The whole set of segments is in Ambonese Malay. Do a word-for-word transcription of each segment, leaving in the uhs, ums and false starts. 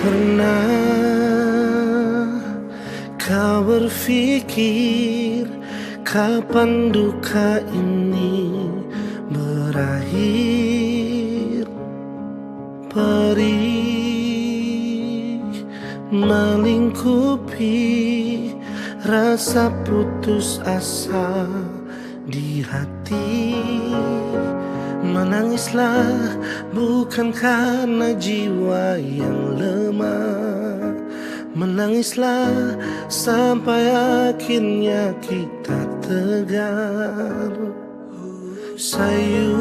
Pernah kau berpikir kapan duka ini berakhir? Perih melingkupi rasa putus asa di hati. Menangislah bukan karena jiwa yang lemah. Menangislah sampai akhirnya kita tegar. Sayu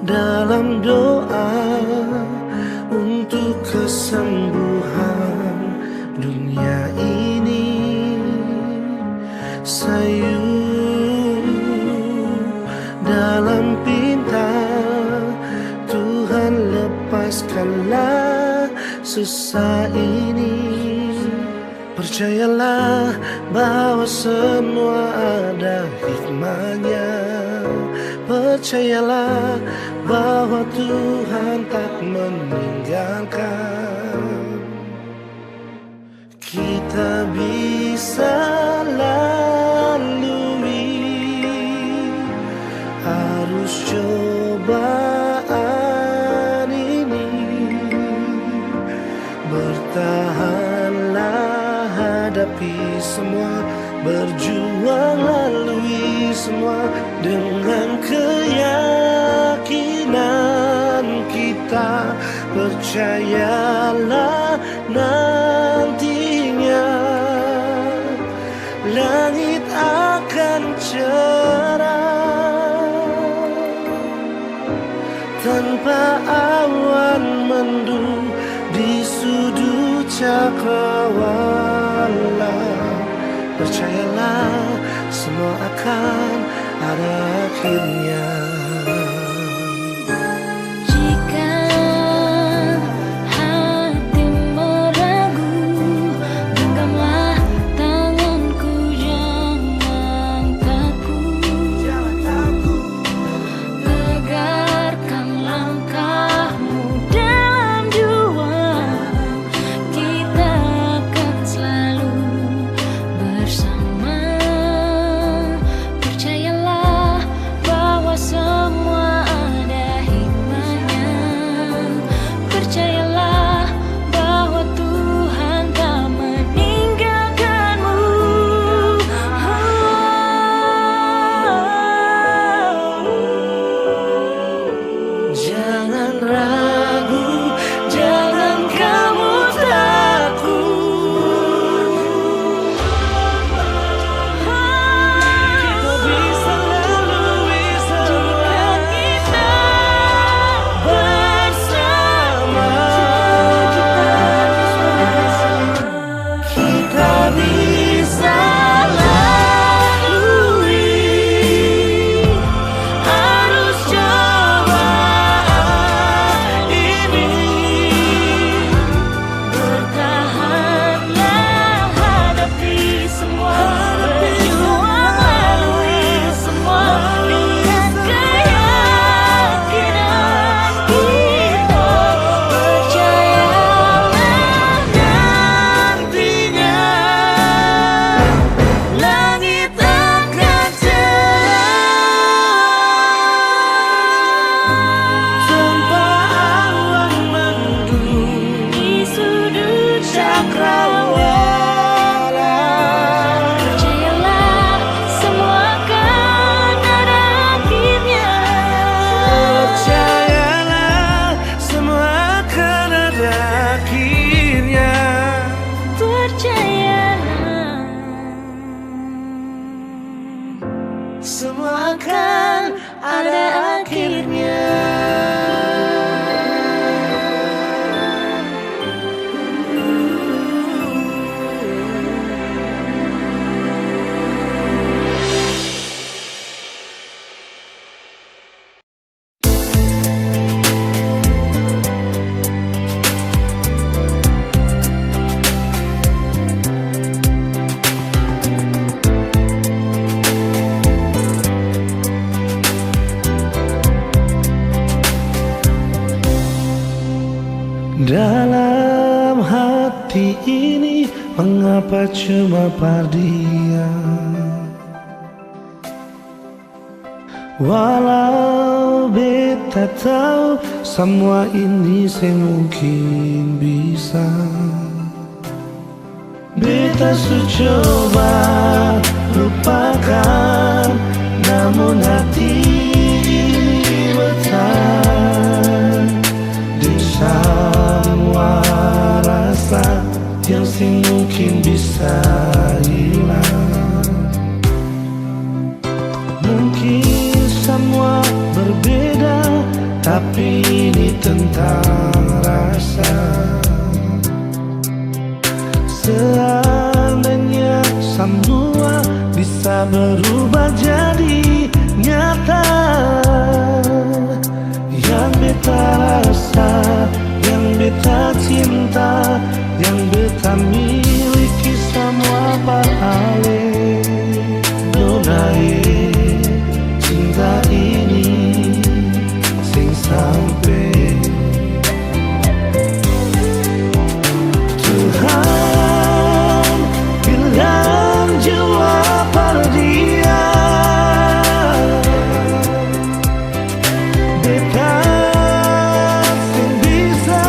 dalam doa untuk kesembuhan dunia ini. Sayu dalam pinta, Tuhan, lepaskanlah susah ini. Percayalah bahwa semua ada hikmahnya. Percayalah bahwa Tuhan tak meninggalkan. Kita bisa lalui arus cobaan ini. Bertahanlah hadapi semua, berjuang lalui semua dengan keyakinan kita. Percayalah nantinya langit akan cerah tanpa awan mendung di sudut cakrawala. Percayalah, semua akan ada akhirnya. Jika hatimu ragu, genggamlah tanganku, jangan takut. Tegakkan langkahmu dalam juang, kita akan selalu bersama. Percayalah bahwa Dalam hati ini, mengapa cuma par dia? Walau beta tau samua ini seng mungkin bisa. Beta su coba lupakan, namun hati ini bertahan deng samua rasa yang seng mungkin bisa hilang. Mungkin samua berbeda, tapi ini tentang rasa. Seandainya samua bisa berubah jadi nyata, yang beta rasa, yang beta cinta, yang beta miliki samua par ale. Nona e, cinta ini seng sampe. Tuhan bilang jua par dia. Beta seng bisa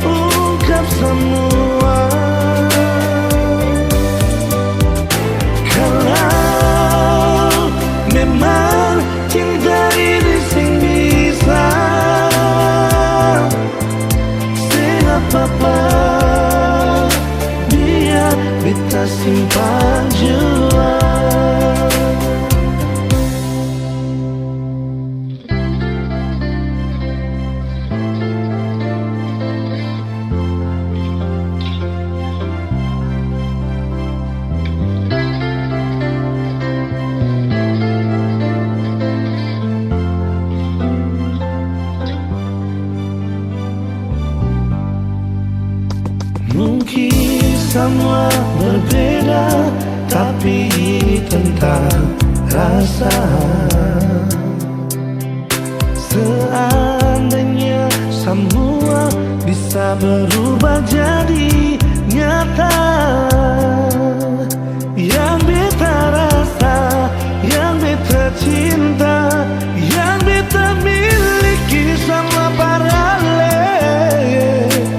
ungkap samua. Kalau memang cinta ini seng bisa, seng apa-apa, biar beta simpan jua. Mungkin samua berbeda, tapi ini tentang rasa. Seandainya samua bisa berubah jadi nyata, yang beta rasa, yang beta cinta, yang beta miliki samua par ale.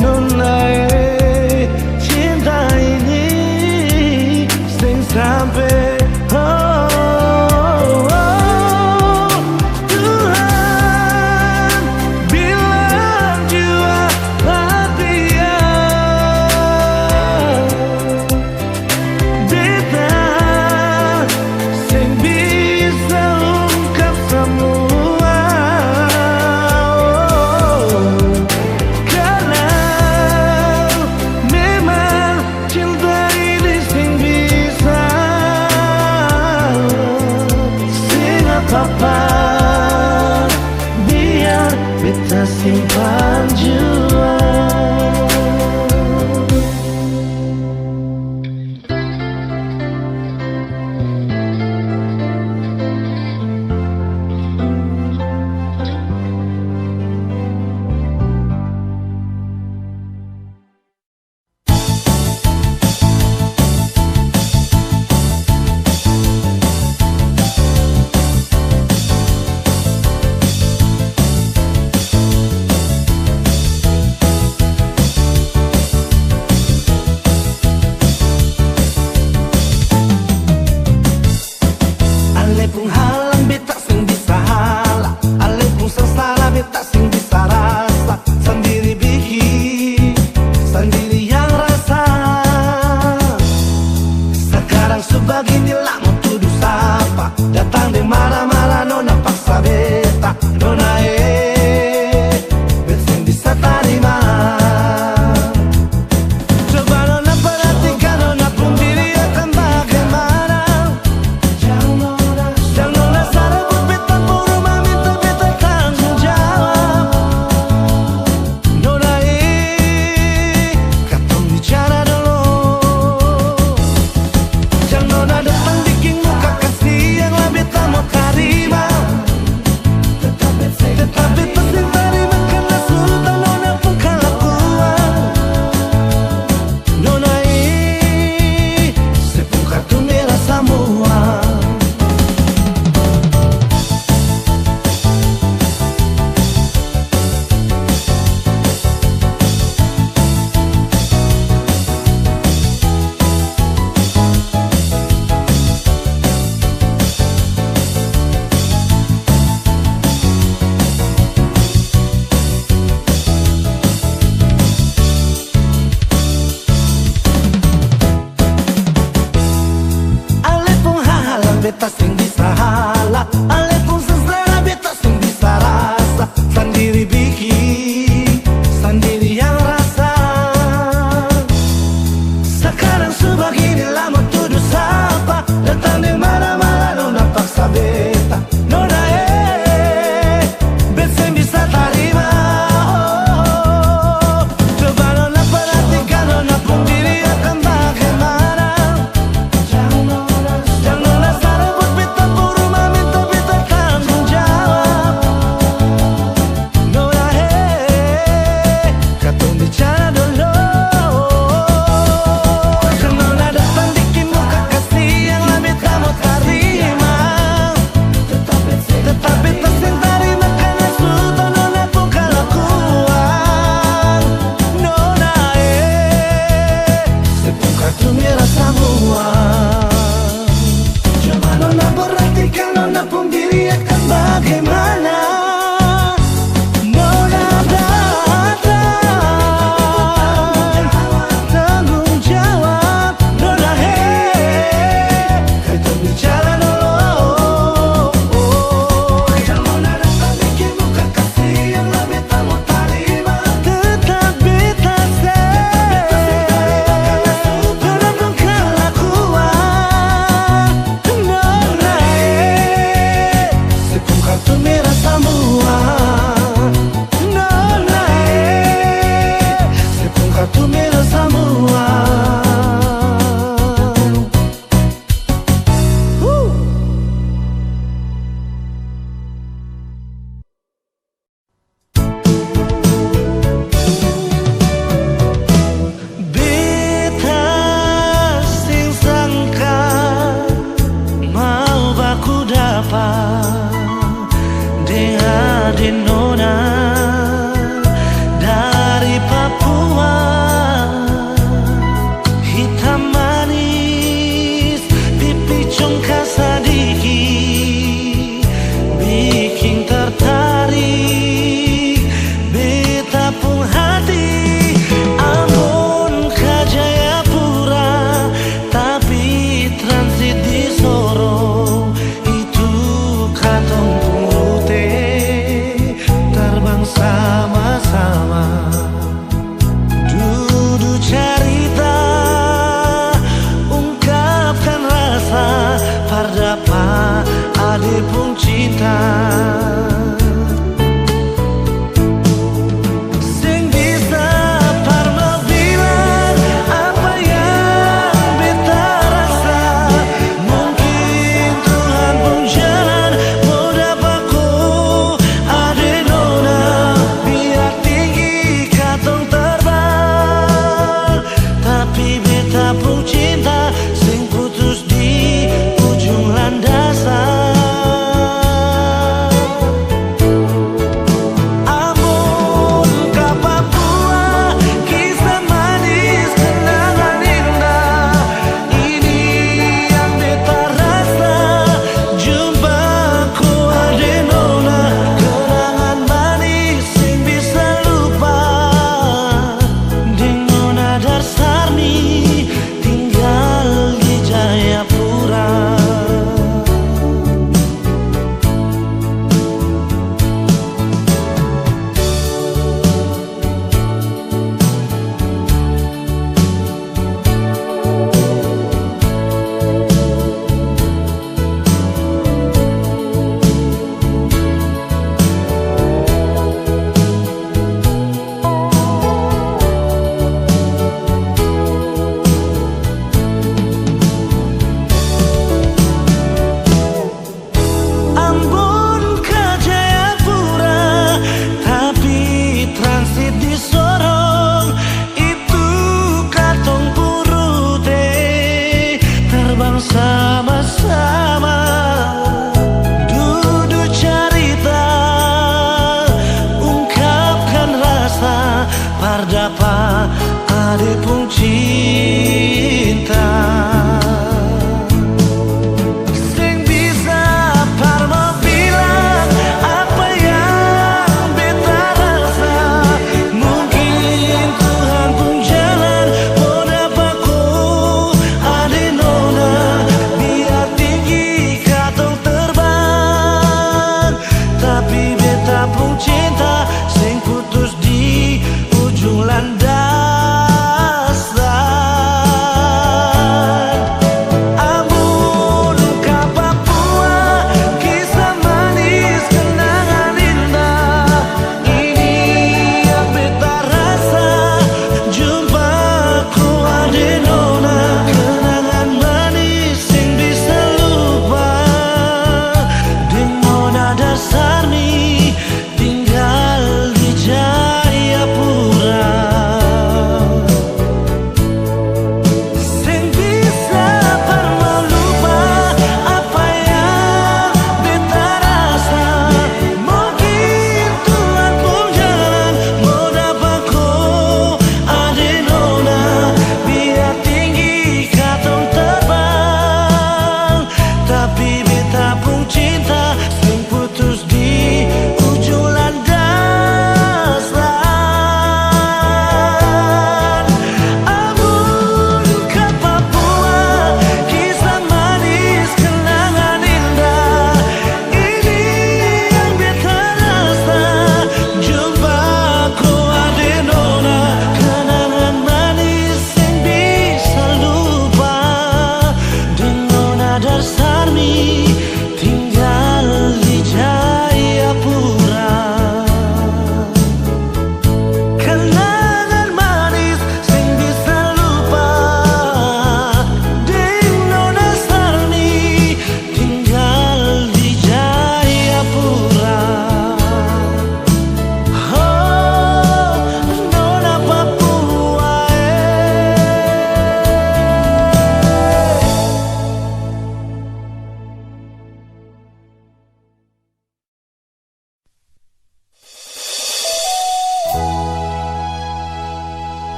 Nona e, cinta ini seng sampe. Oh, oh, oh. Tuhan bilang jua par dia. Beta seng bisa ungkap samua. Karna memang cinta ini seng bisa. Seng apa-apa, biar beta simpan jua. Ale pung halang beta seng bisa hala, ale pung sasala beta seng bisa rasa, sandiri biking, sandiri yang rasa. Sakarang su bagini la mo tudu sapa, datang deng mara-mara nona paksa beta, nona e, beta seng bisa tarima. Coba nona perhatikan nona pung diri akang bagimana. Jang nona, jang nona sarabu beta pung rumah minta beta tanggung jawab. Nona e, katong bicara dolo. Jang nona datang biking muka kasiang la beta mo tarima. Mera samua, nona e, se pung kartu mera samua. Huh. Beta seng sangka mau baku dapa deng ade nona dari Papua. Hitam manis, pipi congkak sadiki, biking tartarik beta pung hati. Ambon ka Jayapura, tapi transit di Sorong, itu katong pung rute.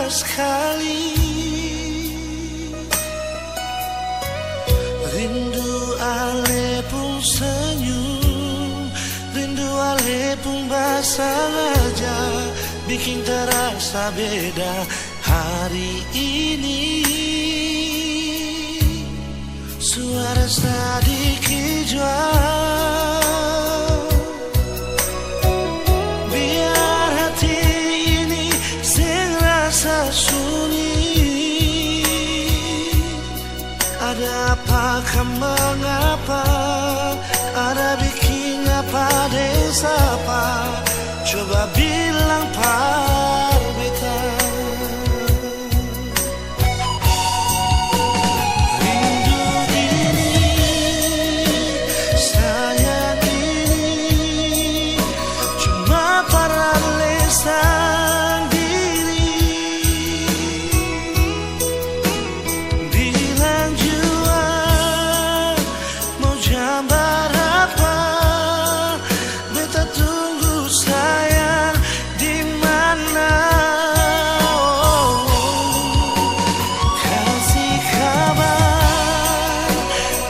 skali. Rindu ale pung senyum, rindu ale pung basangaja, biking tarasa beda hari ini. Suara sadiki jua, biar hati ini seng rasa sunyi. Ada apa ka mengapa? Ada biking apa deng sapa? Coba bilang par beta. Rindu ini, sayang ini, cuma par ale sandiri. Bilang jua, mau jam barapa? Beta tunggu sayang di mana? Oh, kasi kabar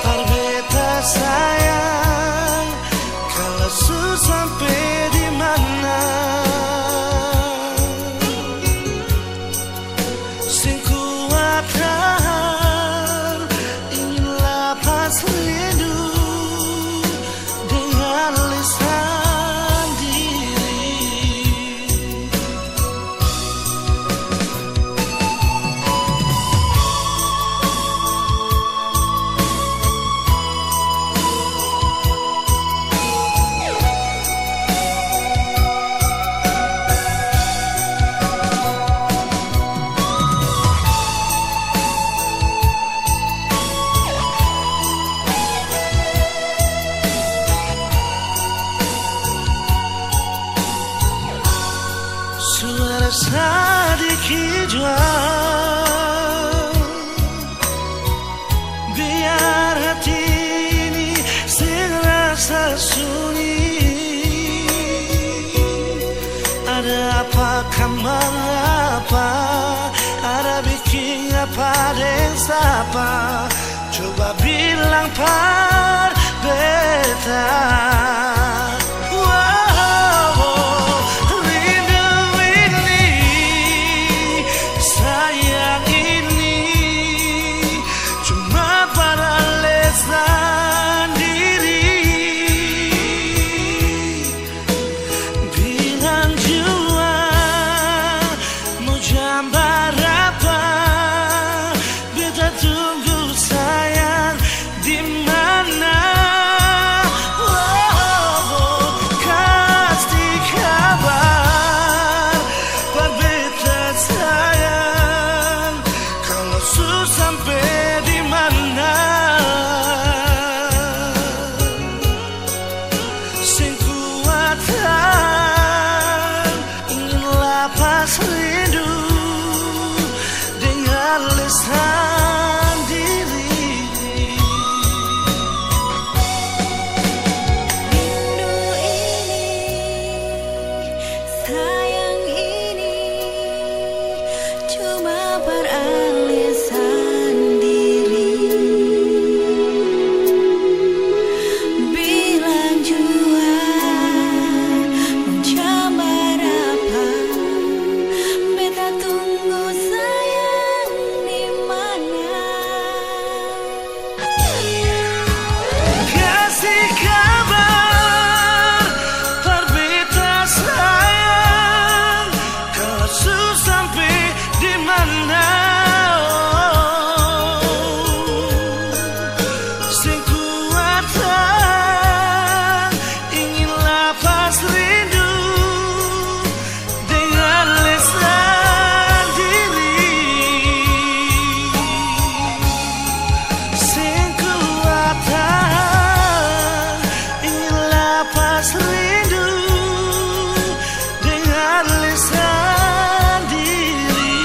par beta sayang, kala su sampe di mana? Seng kuat tahan, ingin lapas rindu dengan lisan diri. Suara sadiki jua, biar hati ini seng rasa sunyi. Ada apa ka mengapa? Ada biking apa deng sapa? Coba bilang par beta. Wow, rindu ini, sayang ini, cuma par ale sandiri. Bilang jua, mau jam barapa? Beta tunggu sayang di mana? Oh, kasi kabar par beta sayang, kalo su sampe di mana? Seng kuat tahan, ingin lapas rindu dengan lisan diri. Rindu ini, sayang ini, cuma par ale sandiri. Bilang jua, mau jam barapa? Beta tunggu sayang di mana? Kasi kabar par beta sayang, kalo su sampe di mana? Oh, seng kuat tahan, ingin lapas rindu dengan lisan diri. Seng kuat tahan, ingin lapas rindu dengan lisan diri.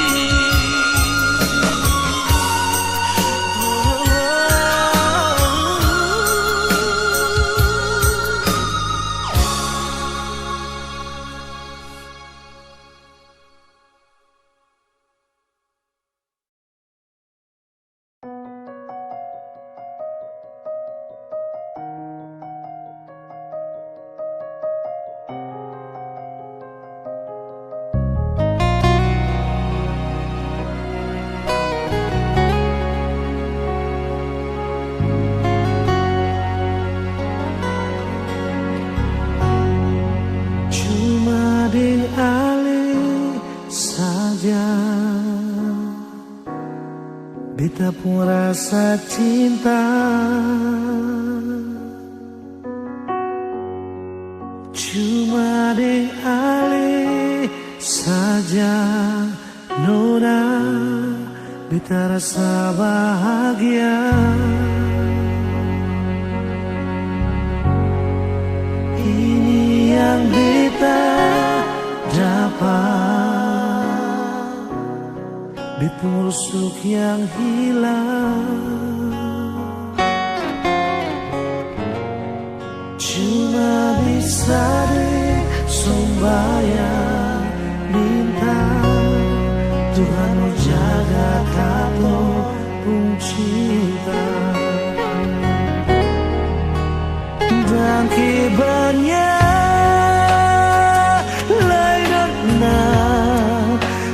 Beta pung rasa cinta cuma deng ale saja, nona, beta rasa bahagia. Ini yang beta dapat. Beta pung rusuk yang hilang, cuma bisa deng sumbayang, minta Tuhan mo jaga katong pung cinta. Dangke banya lai nona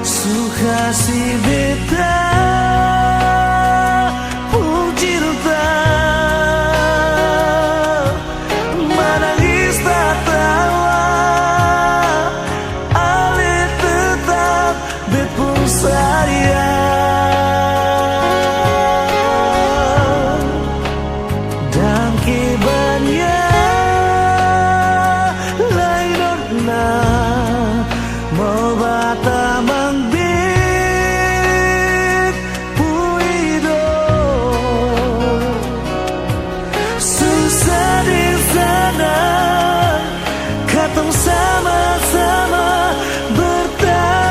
su kasi beta pung cinta. Manangis tatawa, ale tetap beta pung sayang. Dangke banya lai nona mo batamang beta pung hidop. Susah deng sanang katong sama-sama bertahan.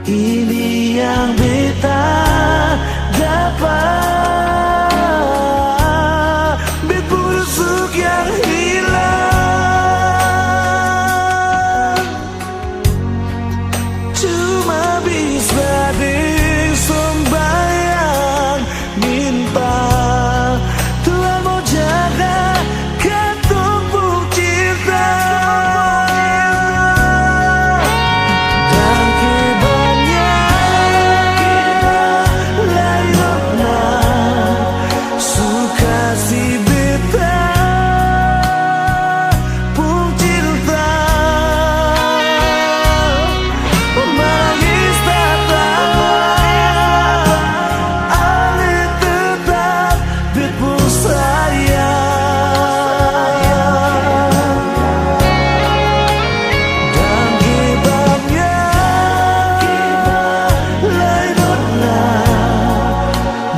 Ini yang beta dapa, beta pung rusuk yang hilang. Cuma bisa deng sumbayang, minta Tuhan mo jaga katong pung cinta. Dangke banya lai nona su kasi beta pung cinta. Manangis tatawa, ale tetap beta pung sayang. Dangke banya lai nona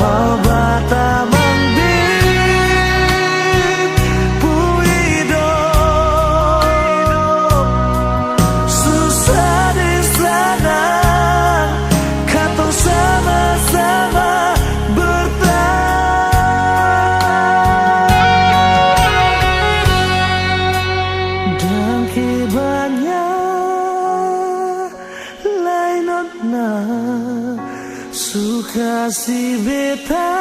mo batamang beta pung hidop. Susah deng sanang katong sama-sama bertahan. Dangke banya lai nona su kasi beta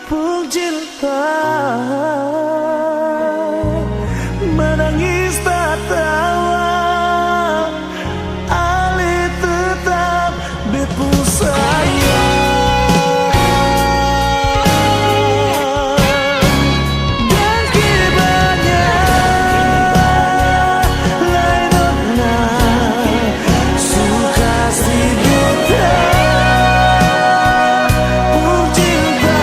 pung cinta. Manangis tatawa, ale tetap beta pung sayang. Dangke banya lai nona su kasi beta pung cinta.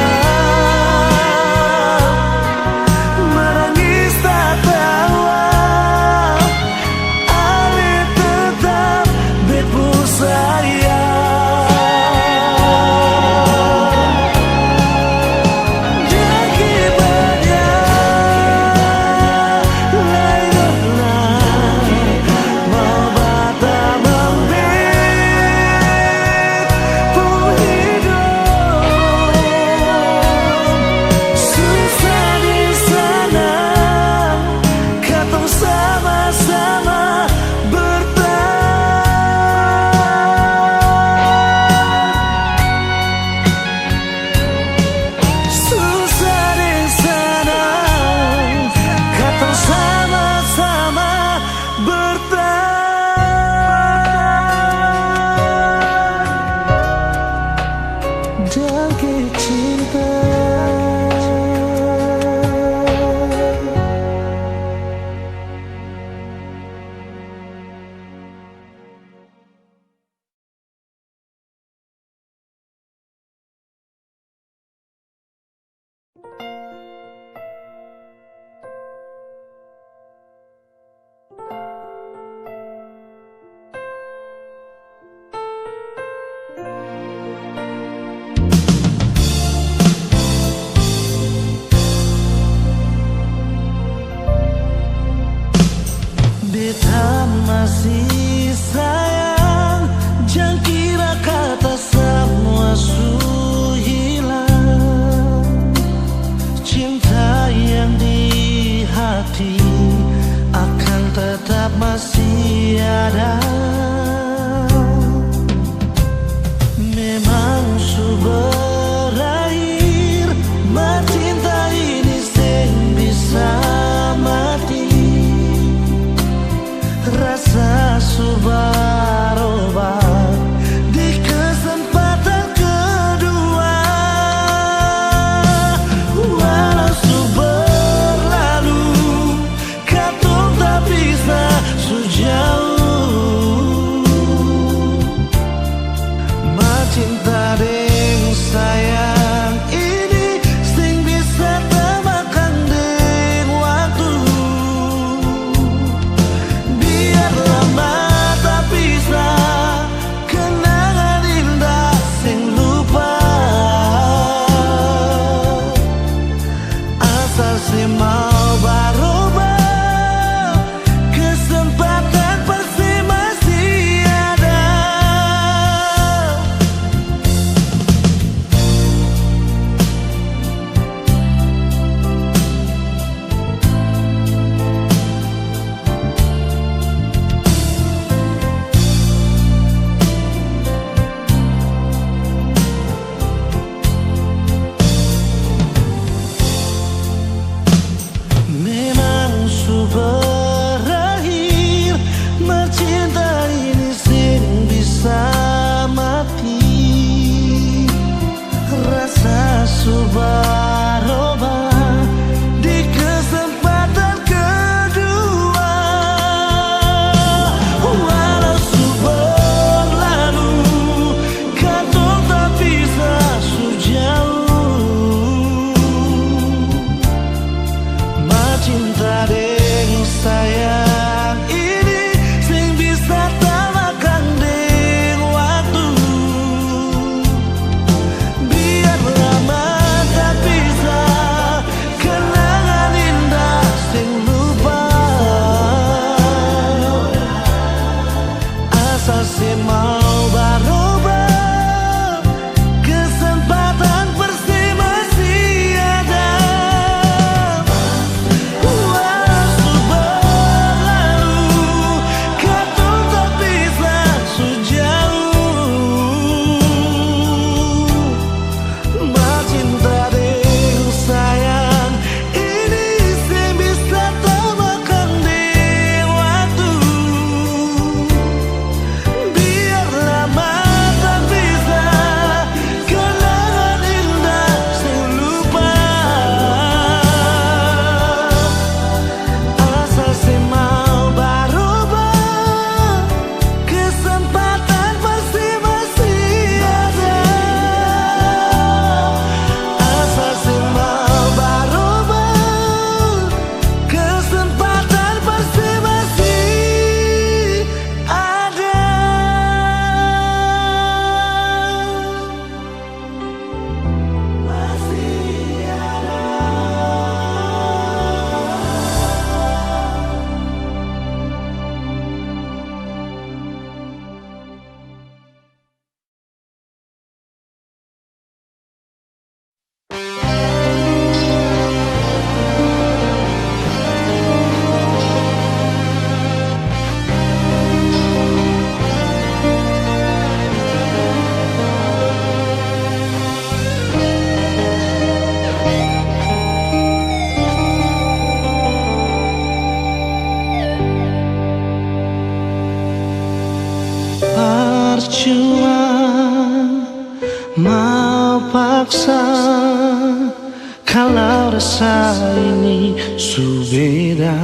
Kalau rasa ini su beda,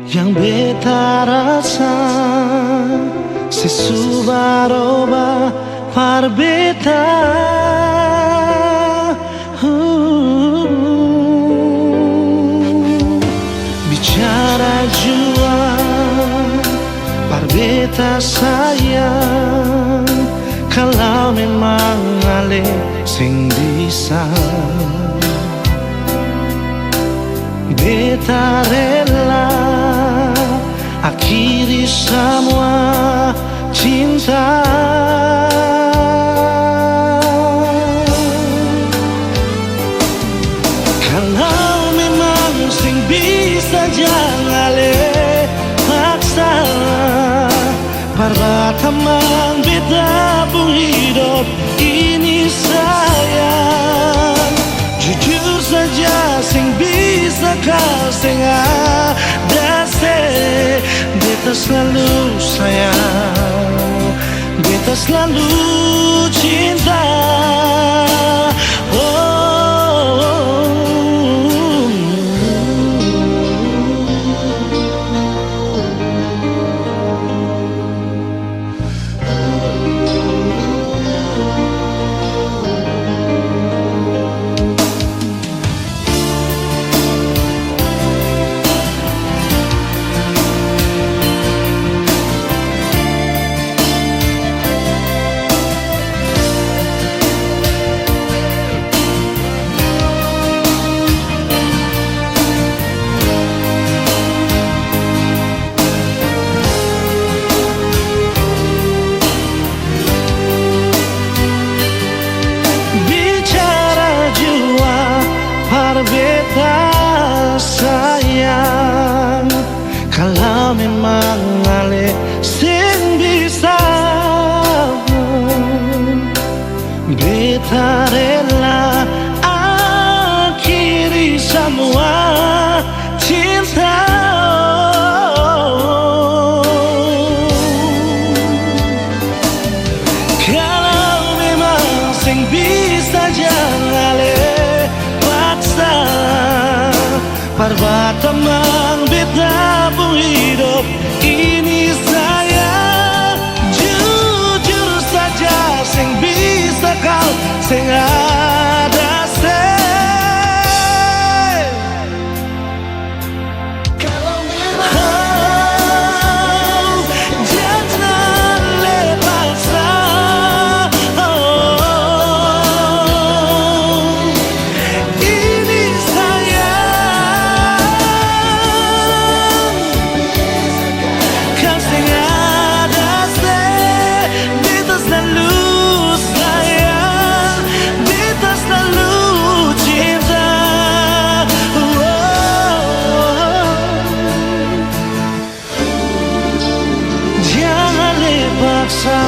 yang beta rasa se su baroba par beta. Uh, bicara jua par beta sayang, kalau memang ale seng bisa, beta rela akhiri samua cinta. Kalau memang seng bisa, jang ale paksa. Par batamang beta pung hidop ini sayang. Jujur saja seng bisa ka seng ada se. Beta slalu sayang, beta slalu cinta. Oh. Bicara jua par beta sayang, kalau memang ale seng bisa, beta rela akhiri samua cinta. Kalau memang seng bisa, jang ale paksa. Par batamang beta pung hidop ini sayang. Jujur saja seng bisa kau, seng ada se. Kalau memang, oh, jangan le paksa, oh, ini sayang. Kan seng ada se, beta slalu sayang, beta slalu cinta. Jang ale paksa,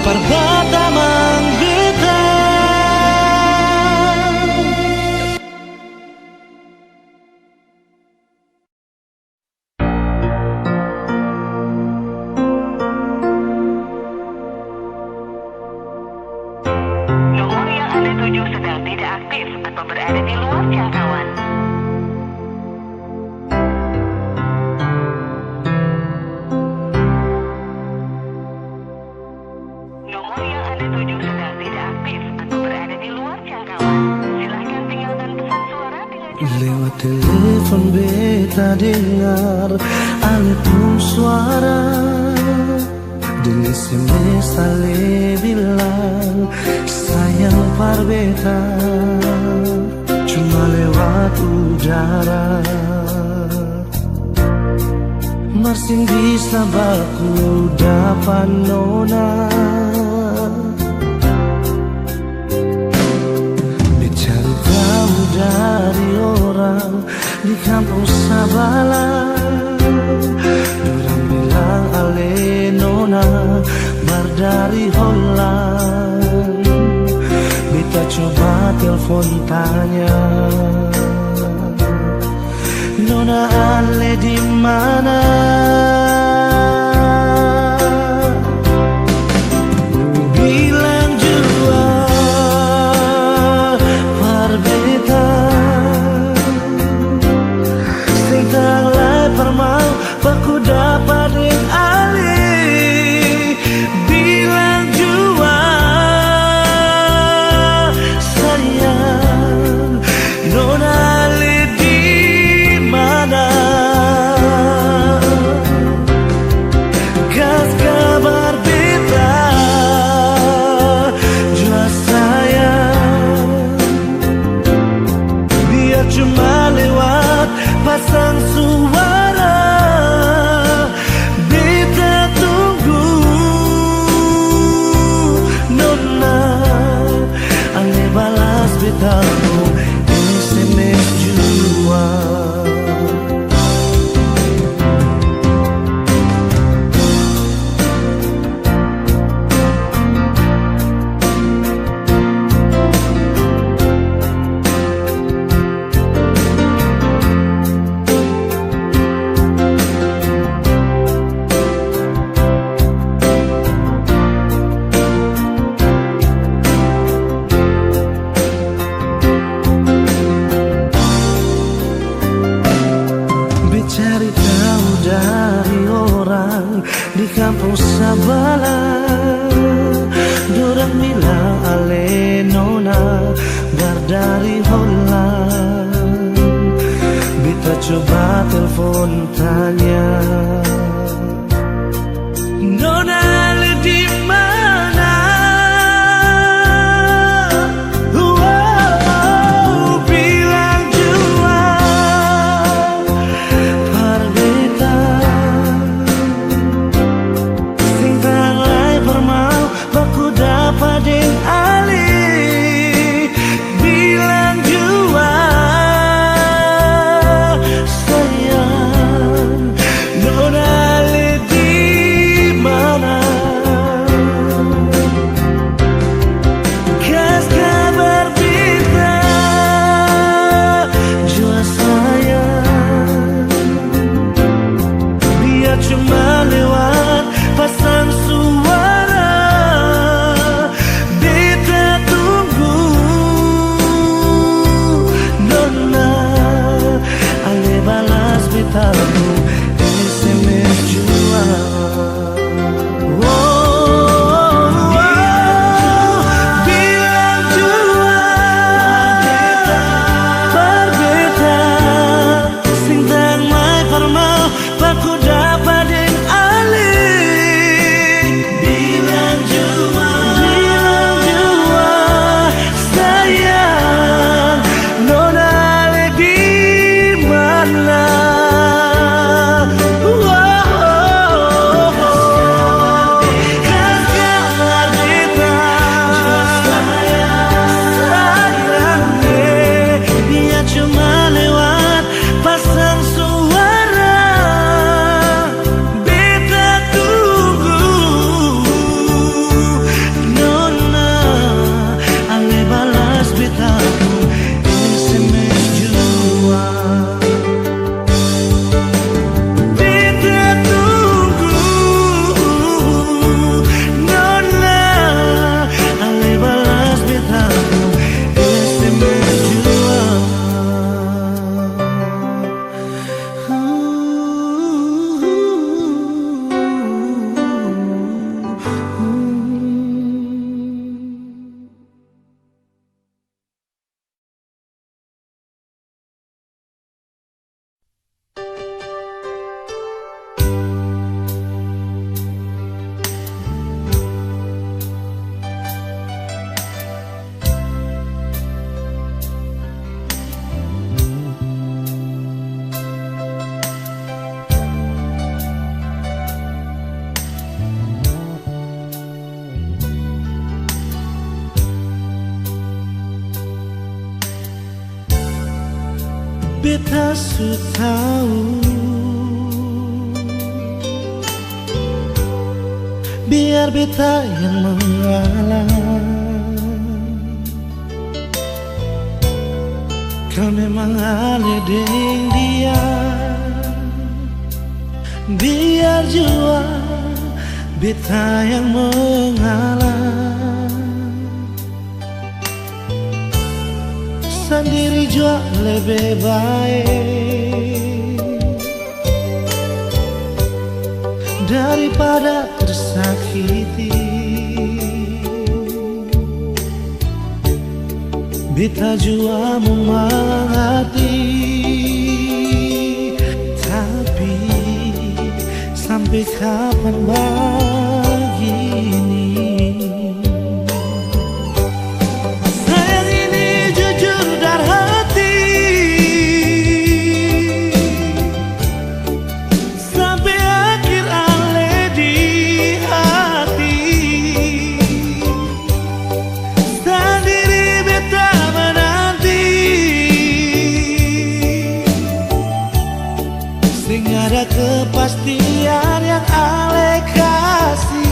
par batamang beta. Nomor yang Anda tuju sedang tidak aktif atau berada di luar jangkauan. Nomor yang Anda tuju sedang tidak aktif atau berada di luar jangkauan. Silahkan tinggalkan pesan suara dengan cara. Lewat telepon beta dengar ale pung suara, deng S M S ale bilang sayang par beta. Cuma lewat udara. Mar seng bisa baku dapa nona. Beta cari tau dari orang di kampong sabala. Dorang bilang ale nona baru dari Holland. Beta coba telfon tanya. Nona ale di mana? Beta su tau, biar beta yang mengalah. Kal memang ale deng dia, biar jua beta yang mengalah. Sandiri jua lebe bae daripada tersakiti. Beta jua mo mangarti, tapi sampe kapan bagini? Sayang ini jujur dari hati, sampe akhir ale di hati. Sandiri beta menanti, seng ada kepastian yang ale kasi.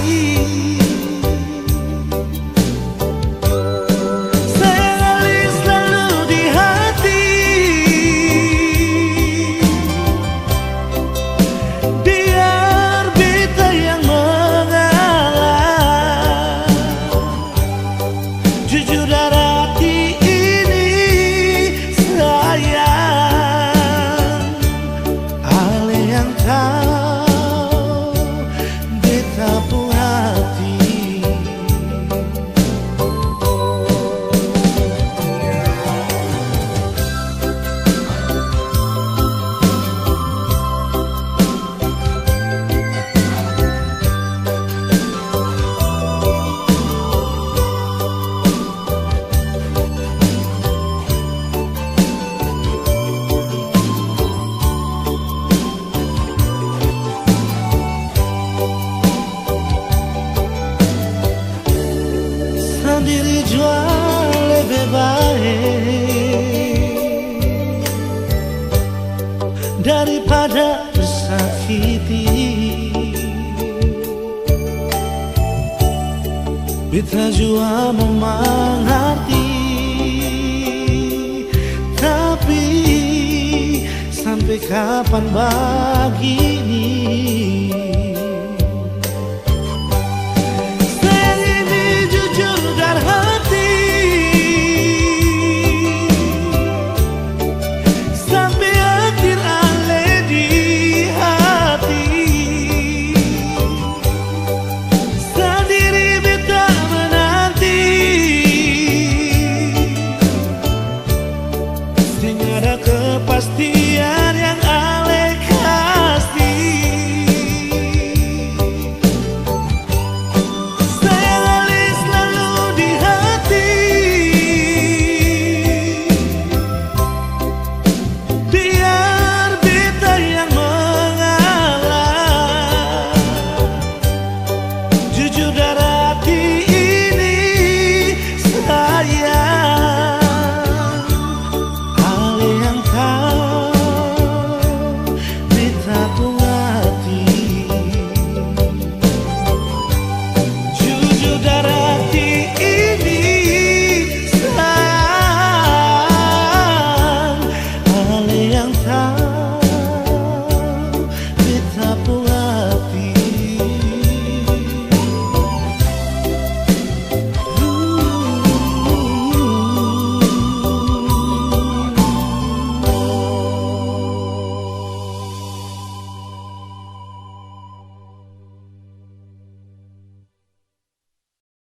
Sayang ale slalu di hati, biar beta yang mengalah. Jujur dari hati ini sayang, ale yang tau beta pung hati. Sandiri jua lebe bae daripada tersakiti. Beta jua mo mangarti, tapi sampe kapan bagini? Sayang ini jujur dari hati, sampe akhir ale di hati. Sandiri beta menanti, seng ada kepastian yang ale kasi. Sayang ale slalu di hati, biar beta yang mengalah. Jujur dari hati ini sayang, ale yang tau beta pung hati. Jujur dari